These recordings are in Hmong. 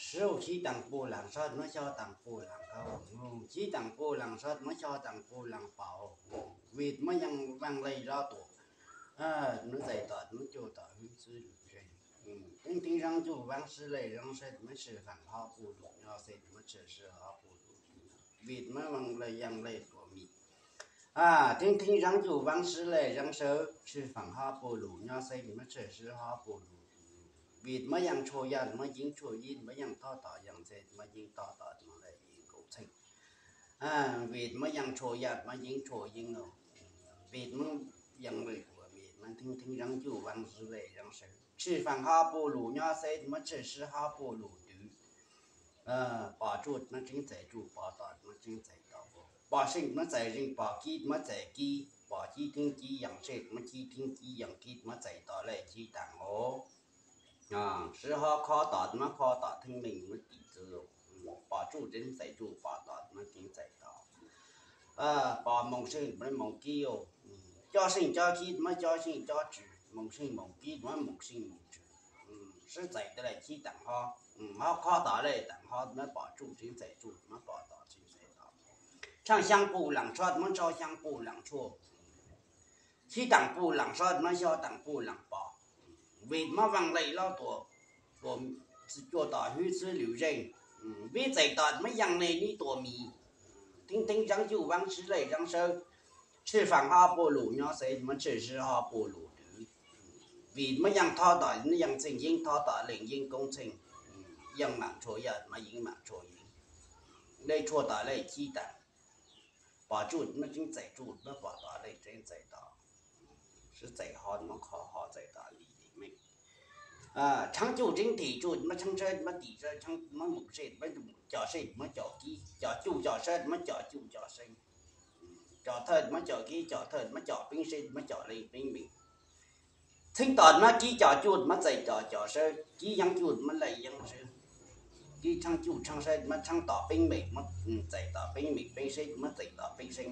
Sib hu khib taam puj laam sab muab xyob taam puj laam kaub, khib taam puj laam sab muab xyob taam puj laam paus, vim muab yeej vaaj leej lob tuam, muab txais tom muab cuaj tom hwb txwb lug zeeg, teeb theeb zaab cuj vaab sib leej zaab sab muab tshwj faam hob puj lug nyob xeeb muab tshwj sib hob puj lug, vim muab vaaj leej yeej leej tuam mis. Teeb theeb zaab cuj vaab sib leej zaab sab tshwj faam hob puj lug nyob xeeb muab tshwj sib hob puj lug, vim muab yeej tshua yaj muab yeeb tshua yeeb muab yeej tob tom yeej xeeb muab yeeb tob tom muab leej yeej koom txheej, vim muab yeej tshua yaj muab yeeb tshua yeeb, vim muab yeej leej tuam mis muab teeb theeb zaab cuj vaab sib leej zaab sab tshwj faam hob puj lug nyob xeeb muab tshwj sib hob puj lug twv, pom tsuj muab tseeb txais tsuj, pom tom muab tseeb txais tom, pom zeej muab txais zeej, pom kib muab txais kib, pom kib theeb kib yeej zeej, muab kib theeb kib yeej kib, muab txais tom leej kib taam os. Sib hob khob tom muab khob tom theeb meej muab tim txwv, pom tsuj tseeb txais tsuj, pom tom muab tseeb txais tom, pom moos zeej muab moos kib, cob zeej cob kib muab cob zeej cob tswv, moos zeej moos kib muab moos zeej moos tswv, sib txais tom leej kib taam hob, hob khob tom leej taam hob muab pom tsuj tseeb txais tsuj, muab pom tom tseeb txais tom, tshaaj xyaab puj laam sab muab tshaaj xyaab puj laam tshuaj, khib taam puj laam sab muab xyob taam puj laam pos, vim muab vaaj leej lob tuam, cuaj tom hwb txwb lug zeeg, vim txais tom muab yeej leej nib tuam mis, teeb theeb zaab cuj vaab sib leej zaab sab tshwj faam hob puj lug nyob xeeb muab tshwj sib hob puj lug twv, vim muab yeej tob tom muab yeej txheej yeeb tob tom leej yeeb koom txheej, yeej maam tshua yaj muab yeeb maam tshua yeeb, leej tshua tom leej kib taam, pom tsuj muab tseeb txais tsuj, muab pom tom leej tseeb txais tom, sib txais hob muab khob hob txais tom li li meej, tshaab cuj tseeb tim tsuj muab tshaab sab muab tim sab, muab moos zeej muab cov zeej muab cov kib, cov cuj cov sab muab cov cuj cov zeej, cov thawj muab cov kib cov thawj, muab cov peeb zeej muab cov leej peeb meej, txheeb tom muab kib cov cuj muab txais cov cov sab, kib yeeb cuj muab leej yeeb sab, kib tshaab cuj tshaab sab muab tshaab tom peeb meej muab txais tom peeb meej, peeb zeej muab txais tom peeb zeej,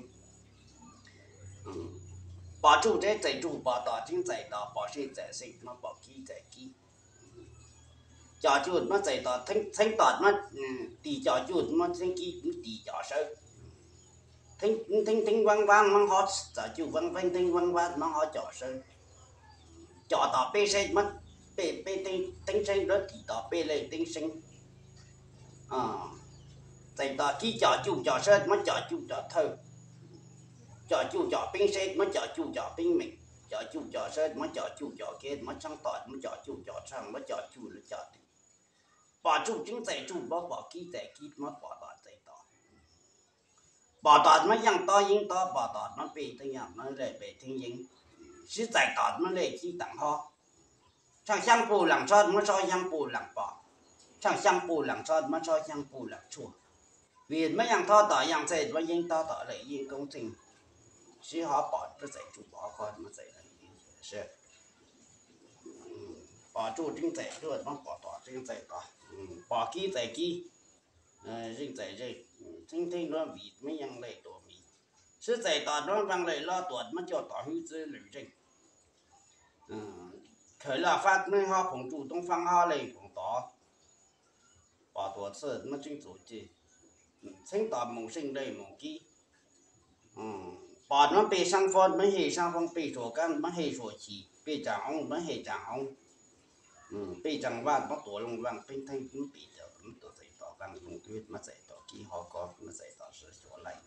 pom tsuj tseeb txais tsuj, pom tom tseeb txais tom, pom zeej txais zeej muab pom kib txais kib, cov cuj muab txais tom, txheeb tom muab tim cov cuj muab txheeb kib muab tim cov sab, theeb theeb vaab vaab muab hob cov cuj, vaab vaab theeb vaab vaab muab hob cov sab, cov tom peb zeej muab peb peb teeb zeej muab tim tom peb leej teeb zeej, txais tom kib cov cuj cov sab muab cov cuj cov thawj, cov cuj cov peeb zeej muab cov cuj cov peeb meej, cov cuj cov sab muab cov cuj cov kib, muab tshaab tom muab cov cuj cov tshaaj, muab cov cuj cov tim, pom tsuj tseeb txais tsuj, muab pom kib txais kib, muab pom tom txais tom, pom tom muab yeej tob yeeb tob, pom tom muab peb theeb yeeb muab leej peb theeb yeeb, sib txais tom muab leej kib taam hob, tshaaj xyaab puj laam sab muab tshaab xyaab puj laam pos, tshaaj xyaab puj laam sab muab tshaab xyaab puj laam tshuaj, vim muab yeej tob tom yeej txheej muab yeeb tob tom leej yeeb koom txheej, sib hob pom tseeb txais tsuj, pom khob muab txais leej yeeb sab, pom tsuj tseeb txais tsuj, muab pom tom tseeb txais tom, pom kib txais kib, zeej txais zeej, theeb theeb muab vim muab yeej leej tuam mis, sib txais tom muab vaaj leej lob tuam muab cuaj tom hwb txwb lug zeej, khawm laj fab muab hob phoov tsuj, toob fab hob leej phoov tod, pom tuam txhij muab tseeb txuj ci, txheeb tom moos zeej leej moos kib, pom muab peb saab foob, muab hej saab foob, peb suav kaab, muab hej suav chim, peb tsaam oob, muab hej tsaam oob, peb tsaam vaaj, muab tuam looj vaaj, peb theeb muab peb tsaam, muab tuam txais tom vaaj, muab txais tom kib hob kob, muab txais tom sib cuaj leej,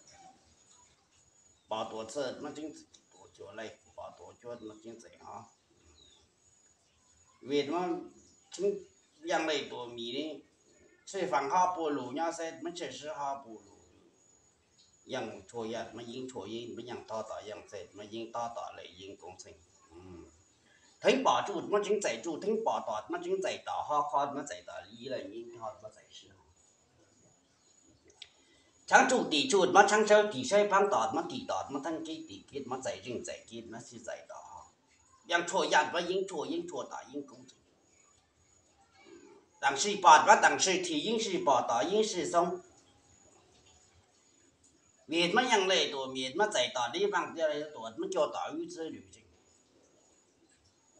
pom tuam txhij muab tseeb txuj ci tuam cuaj leej, pom tuam cuab muab tseeb txais hob, vim muab tseeb yeej leej tuam mis, tshwj faam hob puj lug nyob xeeb muab tshwj sib hob puj lug, yeej tshua yaj muab yeeb tshua yeeb, muab yeej tob tom yeej txheej, muab yeeb tob tom leej yeeb koom txheej, theeb pom tsuj muab tseeb txais tsuj, theeb pom tom muab tseeb txais tom, hob khob muab txais tom li leej yeeb hob muab txais sib hob, tshaab tsuj tim tsuj muab tshaab sawb tim sawb, paab tom muab tim tom, muab theeb kib tim kib, muab txais zeej txais kib, muab sib txais tom hob, yeej tshua yaj muab yeeb tshua yeeb tshua tom yeeb koom txheej, taam sim pom muab taam sim thim, yeeb sim pom tom yeeb sim xoob, vim muab yeej leej tuam mis muab txais tom dib vaaj tuam muab cuaj tom hwb txwb lug zeej,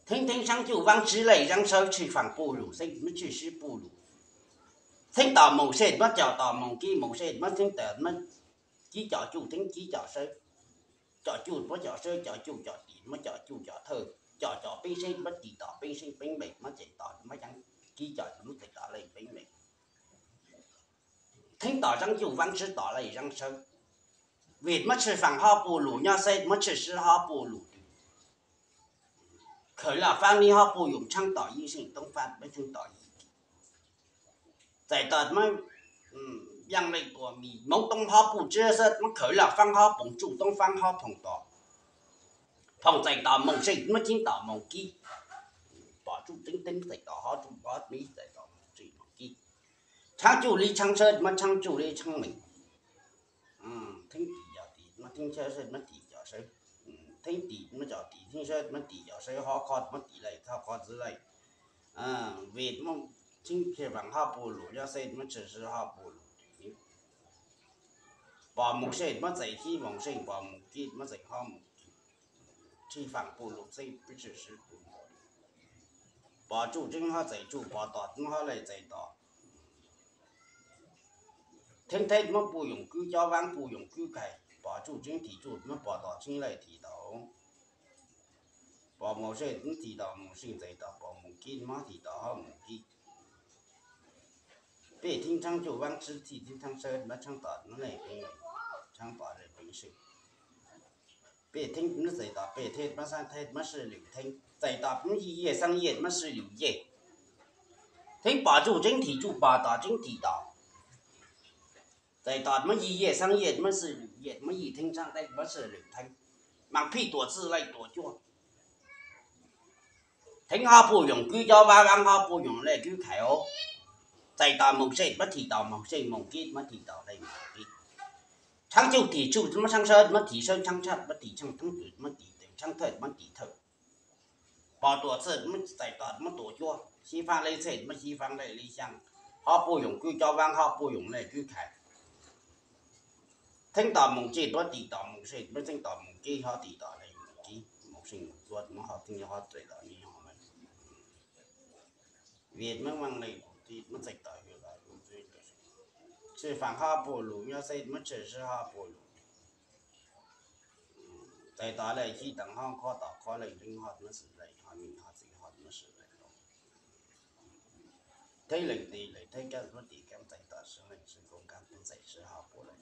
theeb theeb saab cuj vaab sib leej zaab sawb tshwj faam puj lug xeeb muab tshwj sib puj lug, Theeb tom moos seb muab cov tom moos kib, moos seb muab theeb tom, kib cov cuj theeb kib cov sawb, cov cuj muab cov sawb, cov cuj cov tim muab cov cuj cov thawj, cov cov peeb seb muab tim tom peeb seb peeb meem muab cais tom muab ceev, kib cov muab cais tom leej peeb meem. Theeb tom zaab cuj vaab tsib tom leej zaab sawb. Vim muab tshwj faam hob puj lug nyob seb muab tshwj sib hob puj lug, khawv laj faab nib hob puj yoos tshaab tom yeej seej toob faab muab tshaab tom yeej. Txais tom muab yaaj leej tuam mis moov toob hob puj tsib seb muab khawv laj faab hob poom tsuj toob faab hob poom tom, poom txais tom moos seej muab ceeb tom moos kib. Pom tsuj ceeb teeb txais tom hob tsuj hob txais tom moos seej moos kib. Tshaab cuj li tshaab sawb muab tshaab cuj li tshaab meem. Theeb tim cov tim muab theeb sawb muab tim cov sawb, theeb tim muab cov tim theeb sawb muab tim cov sawb, hob khob muab tim leej, hob khob txib leej. Vim muab tshwj faam hob puj lug nyob seb muab tshwj sib hob puj lug. Pom moos seb muab txais kib moos seej, pom moos kib muab txais hob moos, tshwj faam puj lug seb muab tshwj sib puj lug. Pom tsuj tseeb hob txais tsuj, pom tom tseeb hob leej txais tom. Theeb theeb muab puj yoos kub cob vaab puj yoos kub khais, pom tsuj tseeb tim tsuj muab pom tom tseeb leej tim tom. Pom moos seb muab tim tom moos seej txais tom, pom moos kib muab tim tom hob moos kib. Peb theeb tshaab cuj vaab tsib tim theeb tshaab sawb muab tshaab tom leej peeb, tshaab tom leej peeb seej. Peb theeb muab txais tom peb theeb muab xaab theeb muab sib lwm theeb, txais tom muab yim yej xaab yej muab sib lwm yej. Theeb pom tsuj tseeb tim tsuj pom tom tseeb tim tom, txais tom muab yim yej xaab yej muab sib lwm yej, muab yim theeb tshaab theeb muab sib lwm theeb. Maam phij tuam txwj leej tuam cuab. Theeb hob puj yoos kub cob vaab, vaab hob puj yoos leej kub khais os. Txais tom moos seb muab tim tom moos seej, moos kib muab tim tom leej moos kib. Tshaab cuj tim tsuj muab tshaab sawb muab tim sawb, tshaab tshaj muab tim tshaaj, tshaab twm muab tim twm, tshaab thawj muab tim thawj. Pom tuam txwj muab txais tom muab tuam cuab, xyib faab leej txhej muab xyib faab leej li xyaa. Hob puj yoos kub cob vaab, hob puj yoos leej kub khais. Theeb tom moos tsib muab tim tom moos seej, muab theeb tom moos kib hob tim tom leej moos kib, moos seej moos cuab muab hob theeb hob txais tom nib hob meej. Vim muab vaaj leej tus txib muab txais tom yug los tus txib. Tshwj faam hob puj lug nyob seb muab tshwj sib hob puj lug. Txais tom leej sib taam hob khob tom khob leej zeeb hob muab sib leej hob nij hob txwv hob muab sib leej. Theeb leej tim leej theeb kaab muab tim kaab txais tom sib leej sib koob kaab txais sib hob puj leej,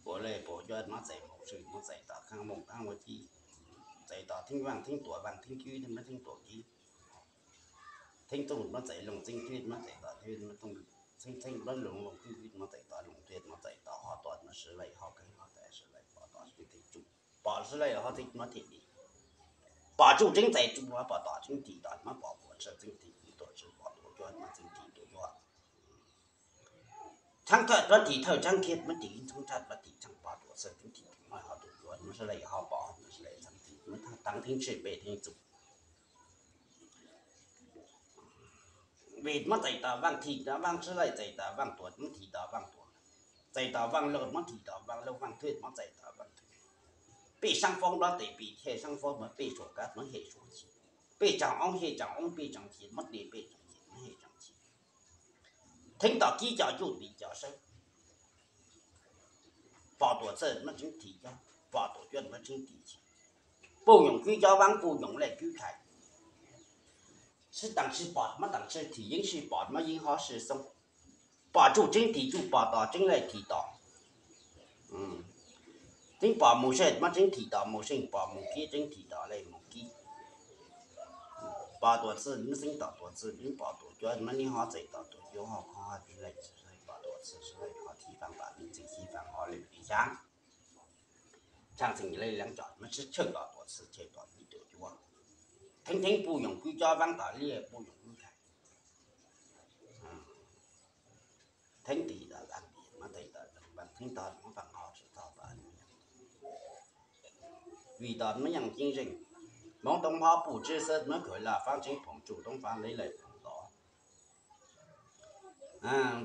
puj leej puj cuab muab txais moos seej muab txais tom khaaj moos khaaj ua kib. Txais tom theeb vaaj theeb tuam vaaj theeb kub muab theeb tuam kib. Theeb txooj muab txais looj txeeb tub muab txais tom tub, theeb txeeb muab looj looj tub muab txais tom looj tub muab txais tom hob tuam muab sib leej hob kawg hob txais sib leej pom tom sib theeb tsuj, pom sib leej hob theeb muab tim li. Pom tsuj tseeb txais tsuj, pom tom tseeb tim tom, muab pom tuam txwj tseeb tim tuam txwj, pom tuam cuab muab tseeb tim tuam cuab. Tshaab thawj muab tim thawj, tshaab khib muab tim tshaab tshaj, muab tim tshaab pom tuam txwj tseeb tim muab hob tuam cuab muab sib leej hob pom muab sib leej txheeb tim muab taam theeb txwj peb theeb txuj. Vim muab txais tom vaaj tim tom vaaj sib leej txais tom vaaj tuam muab tim tom vaaj tuam, txais tom vaaj looj muab tim tom vaaj looj vaaj thwj muab txais tom vaaj thwj. Pej saab foob muab tes pij thej saab foob muab pej suam kab muab hem suam chim. Pej tsaam oob hem tsaam oob pej tsaam chim muab tes pej tsaam chim muab hem tsaam chim. Theeb tom kib cov cuj tim cov sawb. Pom tuam txwj muab tseeb tim coj, pom tuam cuab muab tseeb tim chim. Puj yoos kub cob vaab puj yoos leej kub khais. Sib taam sib pom muab taam sib thim yeeb sib pom muab yeeb hob sib xoob. Pom tsuj tseeb tim tsuj pom tom tseeb leej tim tom. Tseeb pom moos seej muab tseeb tim tom moos seej pom moos kib tseeb tim tom leej moos kib. Pom tuam txwj muab tseeb tom tuam txwj, pom tuam cuab muab yeeb hob txais tom tuam cuab hob khob hob txwj leej txwj leej pom tuam txwj txwj leej hob thib faam pom txwj thib faam hob leej li xyaa. Tsaam txheej leej leej cov muab sib tshawj tom tuam txwj tshawj tom tuam cuab. Theeb theeb puj yoos kub cob vaab tom liaj puj yoos kub khais. Theeb tim tom vaaj tim muab txais tom vaaj theeb tom muab vaaj hob txais tom vaaj. Vim tom muab yeej ceeb zeej, moob toob hob puj tsib xwb muab khawv laj faab tseeb phoom tsuj toob faab leej leej phoom tod.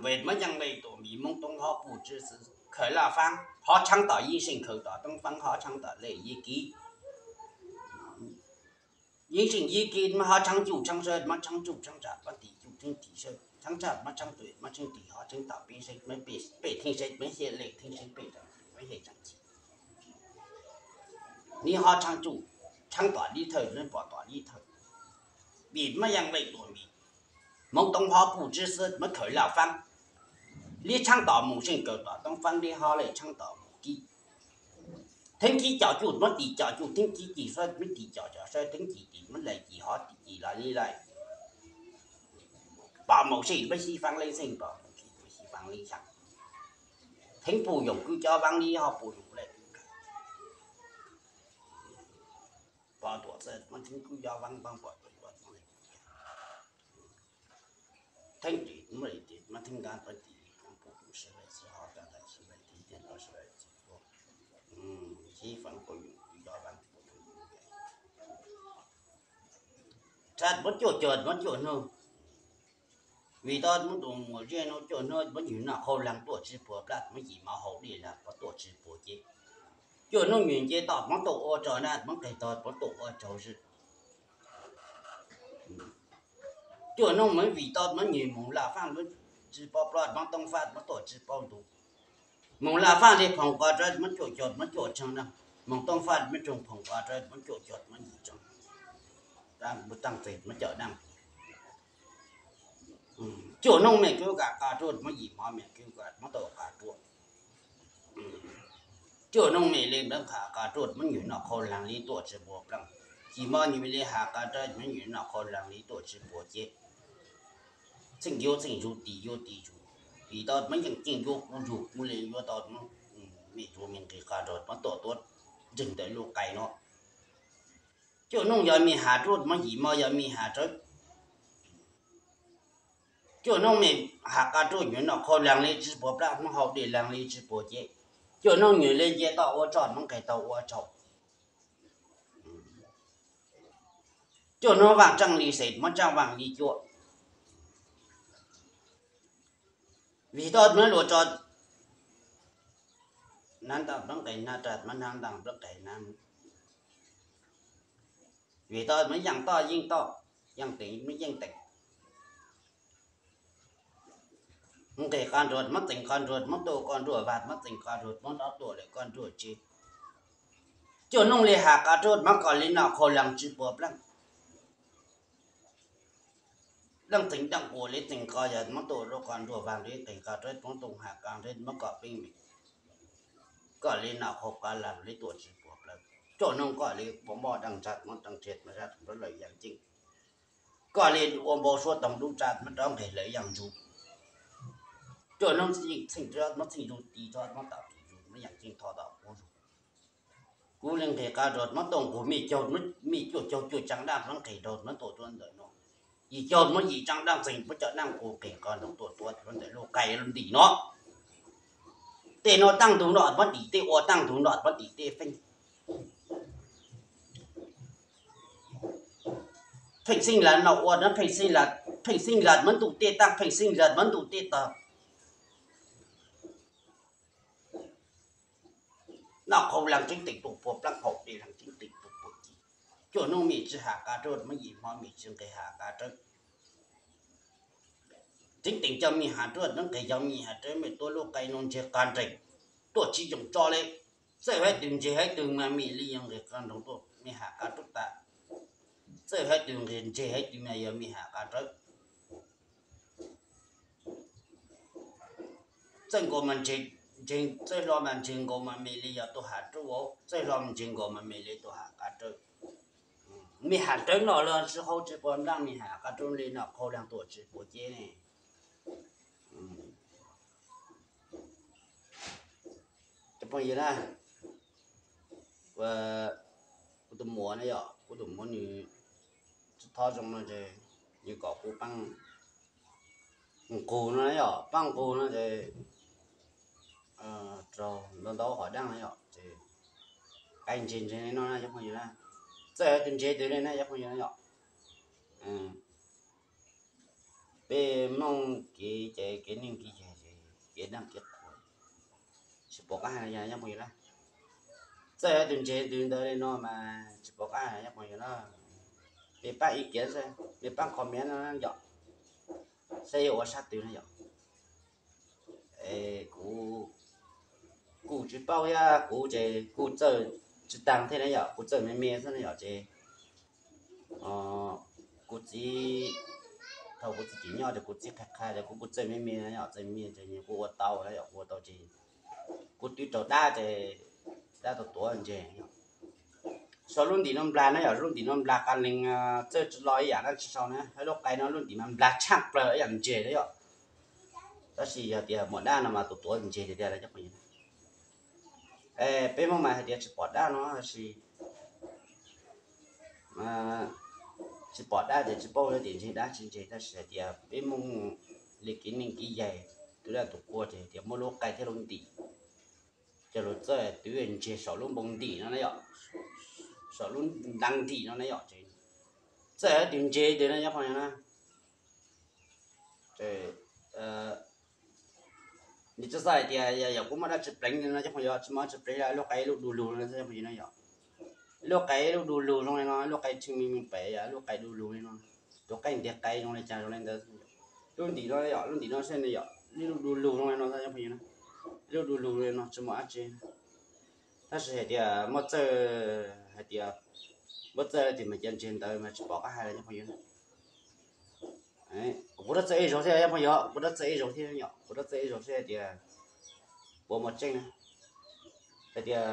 Vim muab yeej leej tuam mis moob toob hob puj tsib xwb khawv laj faab hob tshaab tom yeeb seej khawv tom toob faab hob tshaab tom leej yib kib. Yeeb seej yib kib muab hob tshaab cuj tshaab sawb muab tshaab cuj tshaab tsaam muab tim cuj tshaab tim sawb Tshab muab tshab tus muab tshab tis ho tshab tom peb seb, peb theej seb muab xyem le theej seb peb muab xyem tseeb ci. Neb ho tshab tsuj, tshab tom lib thawj, neb pom tom lib thawj. Vim muab yeej le tuam vim, Hmoob Toob ho puj tsib xwb muab khaws laj faab. Lib tshab tom mus seej kawm tom Toob faab, lib ho le tshab tom mus kib. Theeb kib cov cuj muab tis cov cuj, theeb kib ci sab muab tis cov cov sab, theeb ci tis muab le ci ho tis ci los li lawm. Pom mus seej muab xib faab le xeej, pom mus seej muab xib faab le xeej. Theeb puj yoos kub cov vaab li ho puj yoos le pom tuam txawj muab theeb kub cov vaab pom tuam. Theeb ci muab le ci muab theeb nkaab pom tis pom puj sib le xwb ho tau tau sib le ti tias tau sib le ci. Xib faab puj yoos kub cov vaab. Tshab muab cuaj cuag muab cuaj noog. Vim tau muab tus muam zej no cuaj noog muab nyuag noj qhau laag tuaj tsi puas plab, muab yim mov hau dej laag puas tuaj tsi puas cev. Cuaj noog nyuag nce toj muab tuaj ua rau na, muab qeg tog muab tuaj ua rau zim. Cuaj noog muab vim tau muab nyuag moog laj faaj muab tsi paub plab, muab tooj faj muab tuaj tsi paub ntu. Moog laj faaj le phoom qo rau muab cuaj cuag muab cuaj tsheej na, moog tooj faj muab tsheej phoom qo rau muab cuaj cuag muab yim tsheej. Taaj txeeg muab cawm daaj. Cuaj noog mej kub kam qas ruaj muab yim mov mej kub kam muab tuaj qas ruaj. Cuaj noog mej le nplawv qas qas ruaj muab nyuag noj qhau laag le tuaj tsi puas plaaj. Yim mov nyuag mej le has qas ruaj muab nyuag noj qhau laag le tuaj tsi puas cev. Txheej yuav txheej zug, tis yuav tis zug. Vim tau muab yeej txheej yuav kuv zug, kuv le yuav tau muab mej zuav mej nqis qas ruaj muab tuaj tuav ntseeg ntawm lub qai no. Cuaj noog yog mej has ruaj muab yim mov yog mej has rawv. Cuaj noog mej has qas ruaj nyuag noj qhau laag le tsi puas plaaj, muab hau dej laag le tsi puas cev. Cuaj noog nyuag le nce toj ua rog muab nqeg tau ua rog. Cuaj noog vaaj tsaaj le xes muab tsaaj vaaj le cuaj. Vim tau muab luas tso nab ntaaj nplawv nqes nab, muab nab ntaaj nplawv nqes nab. Vim tau muab yaaj toj yeej toj, yaaj teev muab yeej teev. Nqes qas ruaj muab txeev qas ruaj, muab tuaj qas ruaj vaaj muab txeev qas ruaj, muab noj tuaj le qas ruaj tsev. Cuaj noog le has qas ruaj muab kom le noj qhau laag tsi puas plaaj. Leej txeev daaj quas le txeev qas yog muab tuaj rau qas ruaj vaaj le txeev qas ruaj, muab tuaj has qas ruaj muab kom peb mej kom le noj qhau qas laag le tuaj tsi puas plaaj. Cuaj noog kom le puas moj daaj tsa muab daaj tsa muab zab rau lawv yaaj ceeb. Kom le ua npau suav toog dub tsa muab rov nqeg lawv yaaj zug. Cuaj noog txheej muab txheej zug, tis txhob muab tau tis zug, muab yaaj ceeb tho tau kuv zug. Kuv le nqeg qas ruaj muab tuaj nqug mej caug, mej cuaj caug cuaj tsaaj daaj muab nqeg rau muab tuaj tuav ntawm no. Yim caug muab yim tsaaj daaj txeev muab cov daaj nqug nqeg qas ruaj tuaj tuav tuav ntawm lub qai lub ntim no. Tej no daaj ntug no muab tim tej ua, daaj ntug no muab tim tej feej. Pheej Xeej Las no ua na, Pheej Xeej Las, Pheej Xeej Las muab ntuj tej taag, Pheej Xeej Las muab ntuj tej tog. Noj qhau laag tseeb teem tuaj puas plaab, hau dej laag tseeb teem tuaj puas ci. Cuaj noog mej tsi has qas ruaj, muab yim hmo mej tsi nqeg has qas rawv. Tseeb teem cov mej has ruaj, muab nqeg cov mej has rawv, mej tuav lub qai no ntseg qas nreeg, tuaj tsi yoog tso le. Txawj haiv twg ntseg haiv twg mas mej le yog nqeg qas nreeg tuaj mej has qas ruaj tas. Txawj haiv twg nqeg ntseg haiv twg mas yog mej has qas rawv. Txawj nkaus mas ntseg, txawj hlo mas ntseg nkaus mas mej le yog tuaj has ruaj, txawj hlo mas ntseg nkaus mas mej le tuaj has qas rawv. Mej has rawv no los tsi hau tsi puas nplaaj, mej has qas ruaj le noj qhau laag tuaj tsi puas cev ne. Cov phooj ywg na, kuv tus muam na yom, kuv tus muam nws tsi thov zoo no ces nws kom kuv paab nqug no na yom, paab nqug no ces raug ntau ntau hom daaj na yom, ces qai ntseg ntseg li no na cov phooj ywg na. Txawj haiv twg ntseg twg li na cov phooj ywg na yom. Peb Hmoob kev cai kev neej kev yaig ces kev daaj kev qhuas tsis pom qab hais no cov phooj ywg na. Txawj haiv twg ntseg twg ntawd li no mas tsis pom qab hais cov phooj ywg na. Peb paab ib kiav xwb, peb paab comment no yom. saib yuav ua sab twg na yom. Kuv kuj tsis paub thiab, kuv ces kuj txawj tsis taag thiab na yom, kuv txawj me me xwb na yom. Ces kuv txiv, thaum kuv txiv tseem nyob ces kuv txiv qha qha tias kuv kuj txawj me me na yom, txawj me me ces kuv ua tau na yom, kuv ua tau ces kuv twb rau dab ces dab tau tuav ntseg. Sau lub ntim no nplag na yom, lub ntim no nplag qas lees, txawj tsis lo ib yam dab tsi sau na, lub qai no lub ntim mas nplag tshaaj plawg ib yam ntseg na yom. Tab sis yog tias muaj dab no mas tus tuav ntseg tiag tiag cov phooj ywg. Peb Hmoob mas hais tias tsis pom dab no tab sis tsis pom dab ces tsis paub tias ntseg dab tsis ntseg, tab sis hais tias peb Hmoob li kev neeg kev yaig tus dab tus qhua ces hais tias muab lub qai thiab lub ntim, coj lug txawj twv ntseg saum lub npoo ntim no na yom, saum lub ntav ntim no na yom, txawj twv ntseg twg na cov phooj ywg na. Nws tsis xav hais tias yog kuv muaj dab tsi pleev no cov phooj ywg, tsis muaj dab tsi pleev, lub qai ib lub du lug no cov phooj ywg na yom. Lub qai ib lub du lug zoo li no, lub qai tshee me me pem yog lub qai du lug li no, tus qaij ntiag qai zoo li cas zoo li ntawd. Lub ntim no yom, lub ntim no seb yog ib lub du lug zoo li no cov phooj ywg na. Ib lub du lug li no tsis muaj dab tsi, tab sis hais tias muab txawj, hais tias muab txawj tes mas cov ntseg ntawd mas tsis pom qab hais li cov phooj ywg. Kuv rov txawj ib zaug thiab cov phooj ywg, kuv rov txawj ib zaug thiab yom, kuv rov txawj ib zaug thiab hais tias puas muaj tseeb na, hais tias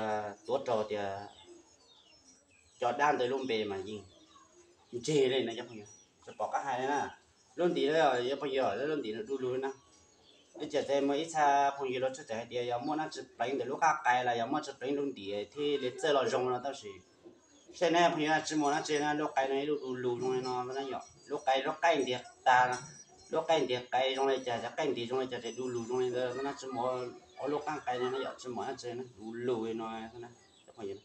tuav raug tias cov dab ntawd lub npe mas yeej ntseg li na cov phooj ywg, tsis pom qab hais li na. Lub ntim no cov phooj ywg, lub ntim no du lug li na. Ib txhia txawm muaj ib txhia phooj ywg los txawj txawm hais tias yog muaj dab tsi pleev ntawm lub qab qai los yog muaj dab tsi pleev lub ntim thiaj li txawj los zoo no, tab sis saib na phooj ywg, tsis muaj dab tsi na, lub qai no ib lub du lug zoo li no na yom, lub qai lub qaij ntiag tag, lub qaij ntiag qai zoo li cas, cov qaij ntiag zoo li cas ces du lug zoo li ntawd na, tsis muaj, ob lub qab qai no na yom, tsis muaj dab tsi na, du lug li no na, cov phooj ywg,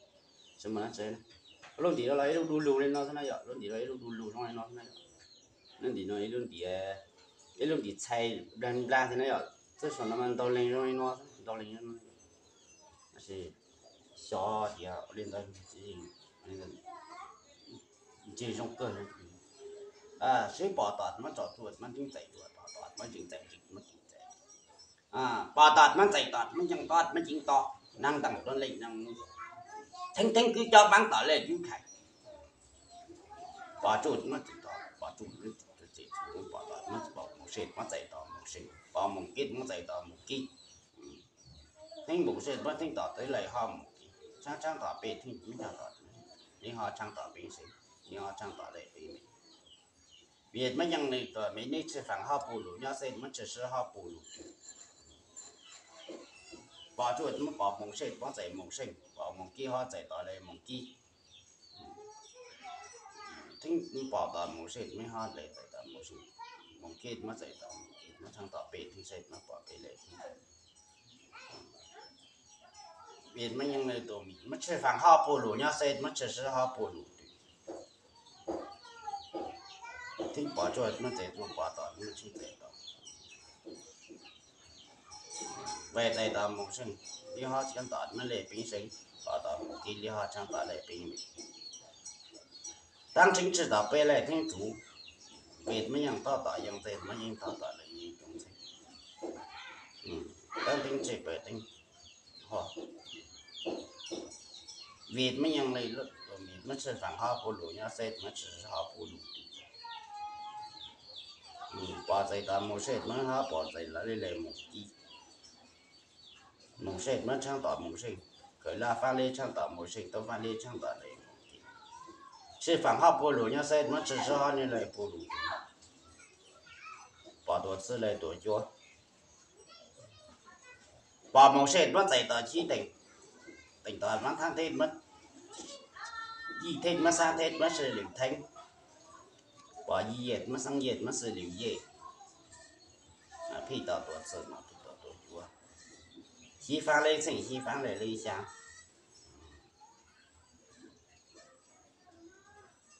tsis muaj dab tsi na. Lub ntim no los ib lub du lug li no xwb na yom, lub ntim los ib lub du lug zoo li no xwb na yom. Lub ntim no ib lub ntim, ib lub ntim txhais nplag nplag xwb na yom, txawj saum no mas ntaug leeg zoo li no, ntaug leeg zoo li no. Tab sis xyov tias li ntawd ntseg zoo kawg. Sib pom tom muab tsom tuaj, muab nteeb txais tuaj, tom tom muab nteeb txais, muab nteeb txais. Pom tom muab txais tom, muab nceeg tom, muab nceeg tom, neeg nteeg tuaj leej neeg, theeb theeb kwb cob vaab tom lej kwb khais. Pom tsuj muab txais tom, pom tsuj, pom tom muab pom moos sej muab txais tom moos sej, pom moos kib muab txais tom moos kib. Theeb moos sej muab theeb tom teb lej ho moos kib, tshaab tshaab tom peb theeb, neb ho tshaab tom peb seb, neb ho tshaab tom lej peb me. Vim muab yeej nws tuaj me, neb tshwj faam ho puj lug nyob seb, muab tshwj sib ho puj lug twg. Pom tsuj muab pom moos sej muab txais moos sej, pom moos kib ho txais tom lej moos kib. Theeb pom tom moos sej muab ho lej txais tom moos sej, moos kib muab txais tom moos kib, muab tshaab tom peb theeb seb muab pom peb lej theeb. Vim muab yeej nws tuaj me, muab tshwj faam ho puj lug nyob seb, muab tshwj sib ho puj lug twg. Theeb pom tsuj muab txais tsuj, pom tom muab tshaab txais tom. Vim txais tom moos sej, li ho tshaab tom muab lej peb seb, pom tom moos kib li ho tshaab tom lej peb me. Taab theeb tshwj tom peb lej theeb tsuv, vim muab yeej toj tom yeej txais, muab yeej toj tom lej yeej txais. Taab theeb tshwj peb theeb ho. Vim muab yeej li, muab tshwj faam ho puj lug nyob seb, muab tshwj sib ho puj lug twg. Pom txais tom moos sej muab ho pom txais lawv li lej moos kib. Moos sej muab tshaab tom moos sej, khaws laj faab li tshaab tom moos sej, toob faab li tshaab tom lej moos kib. Tshwj faam ho puj lug nyob seb, muab tshwj sib ho li lej puj lug twg. Pom tuaj txwj lej tuaj cuab. Pom moos sej muab txais tom chib teem, teem tom muab thaab theeb, yim theeb muab xaab theeb muab xwb lwm theeb. Pom yim yej muab xaab yej muab xwb lwm yej. Phij tom tuaj txwj, phij tom tuaj cuab. Xyib faab li txheej, xyib faab li li xyaa.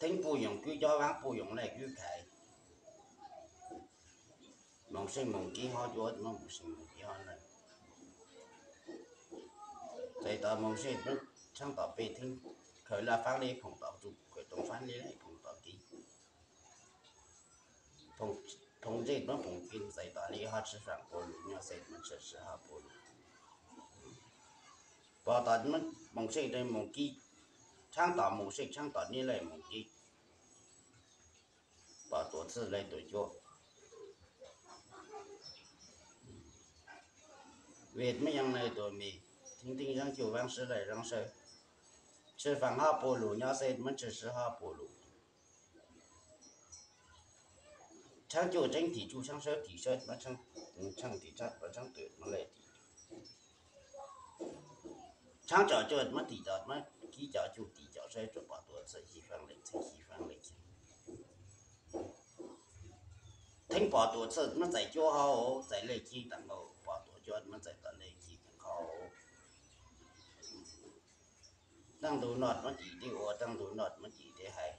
Theeb puj yoos kwb cob vaab, puj yoos lej kwb khais. Moos sej moos kib ho cuab, moos sej moos kib ho lawm. Txais tom moos sej tshaab tom peb theeb, khaws laj faab li phoom tom tsuj, khaws toob faab li lej phoom tom kib. Phoom ntsej muab poom kib ntxais tom li ho tshwj faam puav lus nyob xwb muab tshwj sij ho puav lus. Pom tom muab poom sej moos kib, tshaab tom moos sej tshaab tom nib laj moos kib. Pom tuam txhij laj tuam cuab, vim muab yeej laj tuam mis, theej theej zaab cuj vaab sib laj zaab sawb, tshwj faam ho puav lus nyob xwb muab tshwj sij ho puav lus. Tshaab cuj tseeb tim cuj, tshaab sawb tim sawb, muab tshaab tim tshaab, muab tshaab tim muab laj tim. Tshaab cov cuj muab tim cov, muab kib cov cuj tim cov sawb, tsuas pom tuam txhij xyiv faab laj txhij xyiv faab laj txhij. Theej pom tuam txhij muab txais cuab hauv, txais laj txhij tag nkaus, pom tuam cuab muab txais tom laj txhij tag nkaus. Taaj ntu noj muab tim tej ua, taaj ntu noj muab tim tej hais.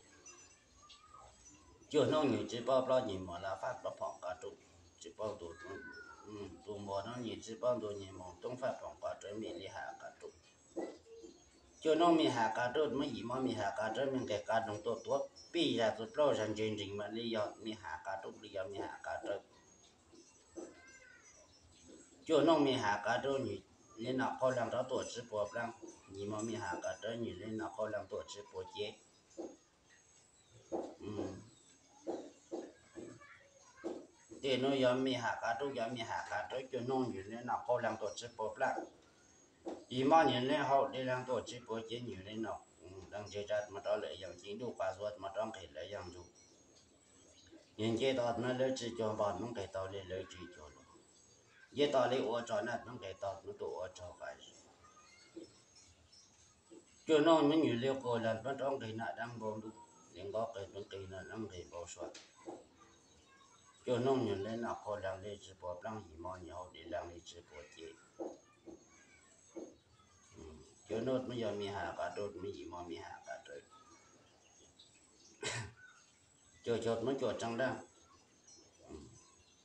Cuaj nub nws tsi paub plaub nyuas muas laj faaj plaub phoom qab ruj, tsi paub ntu, ntu muas nub nws tsi paub ntu nyuas moos toob faaj phoom qab rawv mej li has qab ruj. Cuaj nub mej has qab ruj muab yim mob mej has qab rawv mej nqes qab noog tuaj tuav pij zag txug plaub zag ntse nreeg mas li yog mej has qab ruj li yog mej has qab rawv. Cuaj nub mej has qab ruj nws li no qhov laag rov tuaj tsi puag plaab, yim mob mej has qab rawv nws li no qhov laag tuaj tsi puag cev. Tej nub yog mej has qab ruj, yog mej has qab rawv cuaj nub nws li no qhov laag tuaj tsi puag plaab. Yim mob nws li hauv li laag tuaj tsi puag cev, nws li no laag ntse zag mas rov lawm yaam ceeb, ntuj qas xuav mas rov nqes lawm yaam ntsug. Nws nce tau mas lawv tsi cuag npog, muab nqes tau li lawv tsi cuag luag. Nce tau li ua tsau naj, muab nqes tau muab tuaj ua tsau qas. Cuaj nub nws li qub laag muab rov nqes naj dlaab npau ntuj, li nqov qes muab nqes naj dlaab nqes npau suav. Cuaj nub nws li no qhov laag li tsi puag plaab, yim mob nws hauv li laag li tsi puag cev. Cuaj nub muab yog mej has qab ruj, muab yim mob mej has qab rawv. Cuaj caug muab cuaj tsaab laag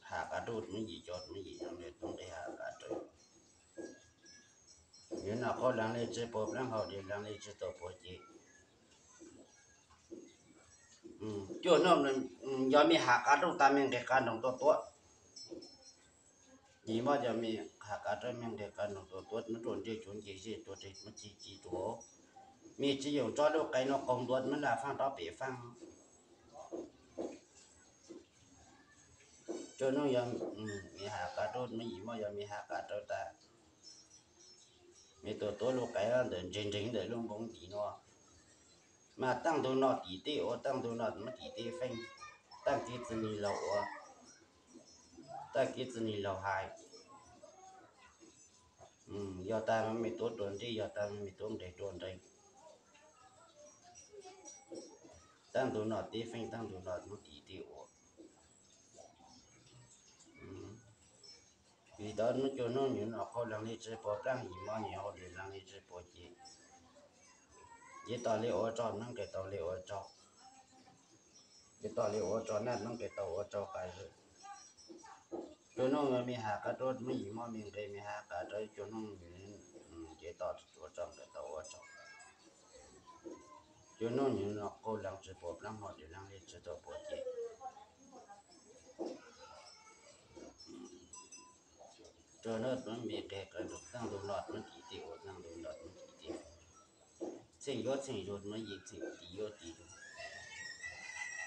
has qab ruj, muab yim caug muab yim tsaab laag muab nqes has qab rawv. Yog no qhov laag li tsi puag plaab, hauv li laag li tsi tau puag cev. Cuaj nub yog mej has qab ruj tas mej nqes qab noog tuaj tuav. Yim mob yog mej has qab rawv mej nqes qab noog tuaj tuav, muab ruam ntsej tsuav nce zej tsuav zej muab ci ci tsuav. Mej tsi yoog tso lub qe nuav qaug ntua muab laj faaj rov pem faaj. Cuaj nub yog mej has qab ruj, muab yim mob yog mej has qab rawv tas, mej tuaj tuav lub qe ntawm ntseeg ntseeg ntawm lub npoo ntim nuav. Mas taaj ntug no tim tej ua, taaj ntug no muab tim tej feej, taaj kev txwv nwg laug ua, taaj kev txwv nwg laug hais. Yog tas mej tuav dua nreb, yog tas mej tuav nqes dua nreeg. Taaj ntug no teb feej, taaj ntug no muab tim tej ua. Vim tau muab cuaj nub nws no qhov laag li tsi puag plaab, yim mob nws hauv li laag li tsi puag cev. Nce tau li ua tsau, muab nqes tau li ua tsau. Nce tau li ua tsau naj, muab nqes tau ua tsau qas. Cuaj nub mej has qab ruj, muab yim mob mej nqes mej has qab rawv, cuaj nub nws nce tau ua tsau nqes tau ua tsau. Cuaj nub nws no qhov laag tsi puag plaab, hauv li laag li tsi tau puag cev. Cuaj nub muab mej nqes qab rawv, taaj ntug no muab tim tej ua, taaj ntug no muab tim tej. Txheej yuav txheej zug, muab yim txheej tim yuav tim zug.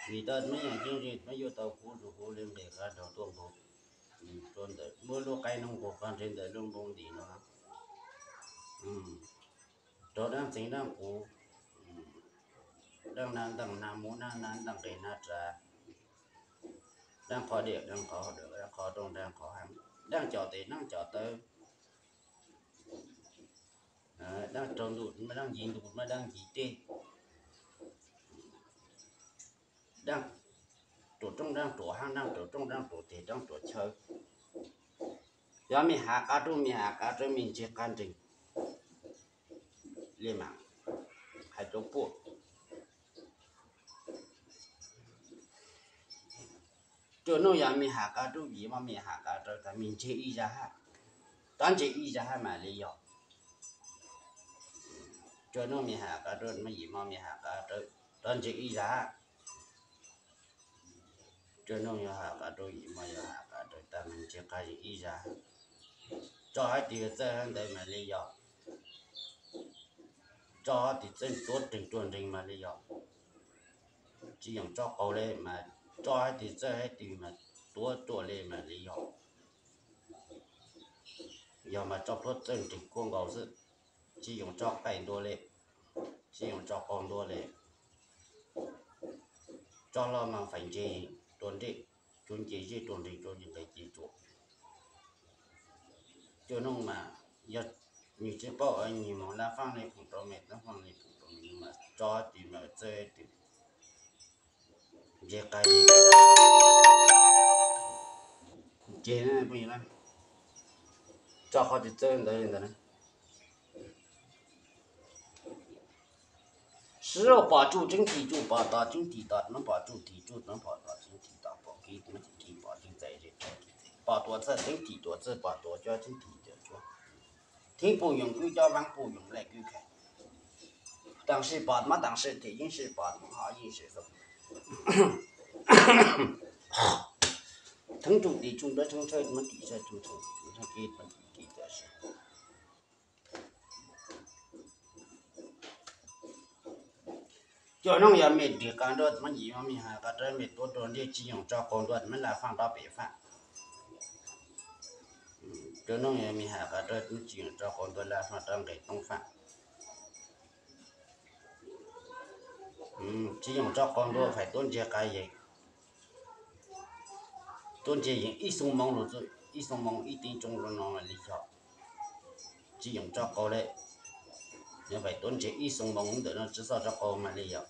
Vim tau muab yaam ceeb zej muab yuav tau kub zug, kub li nqes qab rawv tuaj nkaus. Ntawm muab lub qe nuav nkaus qhov ntseeg ntawm lub npoo ntim nuav. Rau daab txeeg daab quv, daab nab ntaaj nab mub, daab nab ntaaj nqes nab tsav, daab qhov diam daab qhov hauv, daab qhov rooj daab qhov hav, daab cov tes daab cov taw, daab raug ntuj mas daab ncig ntuj mas daab ncig teb, daab ruam rooj daab ruam hav, daab ruam rooj daab ruam teg daab ruam chaw. Yog mej has qab ruj mej has qab rawv mej ntseg qab nreeg li mas hais rau puab. Cuaj nub yog mej has qab ruj, yim mob mej has qab rawv tas mej ntseg ib zag hab, rov ntseg ib zag hab mas li yog. Cuaj nub mej has qab ruj, yim mob mej has qab rawv, rov ntseg ib zag hab. Cuaj nub yog has qab ruj, yim mob yog qas ib zaj. Tso hais tias txawj hais ntawd mas li yog, tso hais tias txawj tuav reeg ruaj nreeg mas li yog, tsis yoog tso qau li mas, tso hais tias txawj hais tias mas tuav ruaj li mas li yog, yog mas tso pluab txawj nreeg kuaj nkaus xwb, tsis yoog tso qau ntua li, tsis yoog tso qau ntua li. Tso los mas feem ntse rua nreg, tsuas nce zej rua nreeg, tsuas nce nqes ces tsuas. Cua noog mas yog nws tsis paub nws moog laj faaj li pum rau me, laj faaj li pum rau me mas tso hais tias mas txawj hais tias nce qau ces, tso qhov tias txawj ntawd li ntawd na. Sib pom tsuj tseeb tim tsuj pom tom tseeb tim tom, pom tsuj tim tsuj pom tom tseeb tim tom, pom kev muab tim kev pom kev txais zes, pom tuam txawj tseeb tim tuam txawj, pom tuam cua tseeb tim tuam cua. Theeb puj yoog kub cov, vaab puj yoog laj kub kha. Taam sim pom muab taam sim them, yeej sim pom muab ho yeej sim xoo. Theeb tsuj tim tsuj nruab, theeb tshawb muab tim tshawb, tsuj tshawb tim tsuj tshawb, kev muab tim kev txais zes. Cua noog yog me ris qas nruab, muab yim muab me has qas rawv, me tuav ruaj nreg, tsis yoog tso qau ntua, muab laj faaj rov pem faaj. Cua noog yog me has qas rawv, tsis yoog tso qau ntua, laj faaj rov nqes toob faaj. Tsis yoog tso qau ntua, feem tuav ntseg qas yeeg, tuav ntseg yeeg ib xoo moos lug txug ib xoo moos ib teev tsoo rua no mas li yog. Tsis yoog tso qau li, yog feem tuav ntseg ib xoo moos ntawm no tsis txhob tso qau mas li yog.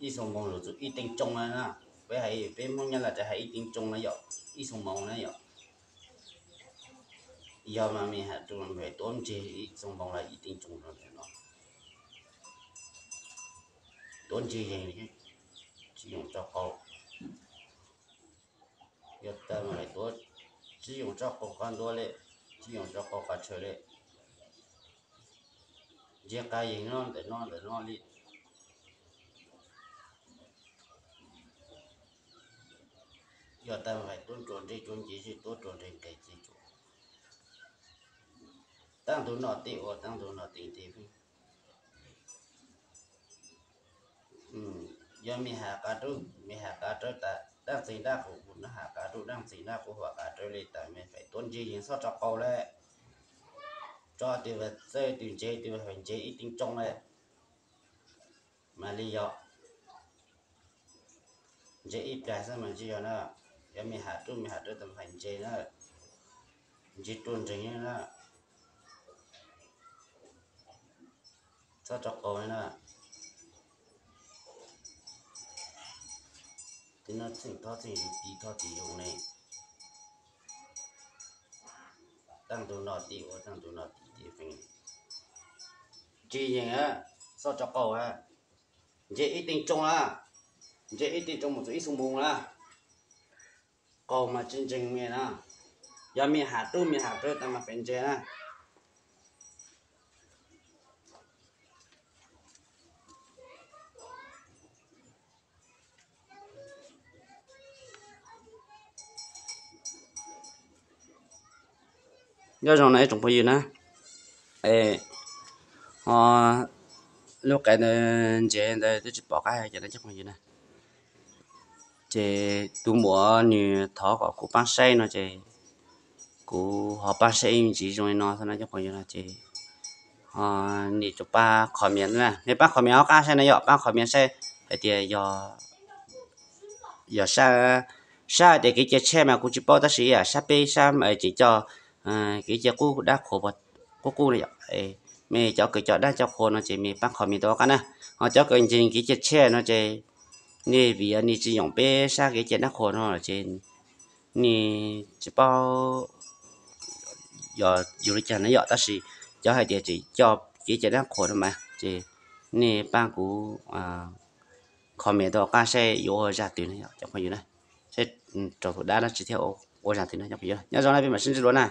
Ib xoo moos lug txug ib teev tsoo na, peb hais peb Hmoob Nyab Laj hais ib teev tsoo na yom, ib xoo moos na yom. Yog mas me has rua feem tuav ntseg ib xoo moos los ib teev tsoo rua ntawm no. Tuav ntseg yeeg, tsis yoog tso qau. Yog tas mas tuav, tsis yoog tso qau qas ntua li, tsis yoog tso qau qas tshaw li. Ntseg qas yeeg no ntawm no ntawm no li. Yog tas mas tuav ruaj nreg, tsuas nce zej, tuav ruaj nreg nqes ces tsuas. Taab ntug no tib ua, taab ntug no tib nce pheej. Yog me has qas rub, me has qas rawv tas, daaj txeeg daaj qus, kuv has qas rub, daaj txeeg daaj qus, huam qas rawv li tas, me feem tuav ntseg yeeg txhob tso qau li. Tso tias txawj tias ntseg tias feem ntseg ib teev tsoo li mas li yog. Ntseg ib plag xwb mas tsis yog na. Yog me has rub, me has rawv tas feem ntseg na, ntseg ruaj nreeg na, txhob tso qau na. Tib no txheej thob txheej zoo, tib thob tib zoo ne. Taab ntug no tib ua, taab ntug no tib tib feem. Ntseg yeeg, txhob tso qau a. Ntseg ib teev tsoo na, ntseg ib teev tsoo mus txug ib xoo moos na. Qau mas tsis ntseeg me na. Yog me has rub, me has rawv tas mas feem ntseg na. Nyob zoo na ib tsoom phooj ywg na, ho lub qe ntawd ntses ntawd twb tsis pom qab hais cas na cov phooj ywg na. Ces tus muam nws thov kom kuv paab saib no ces kuv ho paab saib ib me ntsis zoo li no xwb na cov phooj ywg na ces nej tsuas paab comment na, nej paab comment hauv qab saib na yom, paab comment saib hais tias yog sab, sab hais tias kev cia tshej mas kuv tsis paub tab sis yam sab peb sab tseem coj kev cia qub dab qhuas qub qub na yom. Mej cov kws coj dab coj qhuas no ces mej paab comment tau hauv qab na, ho cov kws ntseeg kev cia tshej no ces nej vim yog nej tsis yoom peb sab kev cia dab qhuas no ces nej tsis paub yog yug li cas na yom, tab sis cov hais tias tseem coj kev cia dab qhuas no mas ces nej paab kuv comment tau hauv qab saib yuav ua zaj twg na yom cov phooj ywg na, saib rau tus dab dab tsi thiab ua zaj twg na cov phooj ywg. Nyob zoo na peb mam sib ntsib dua na.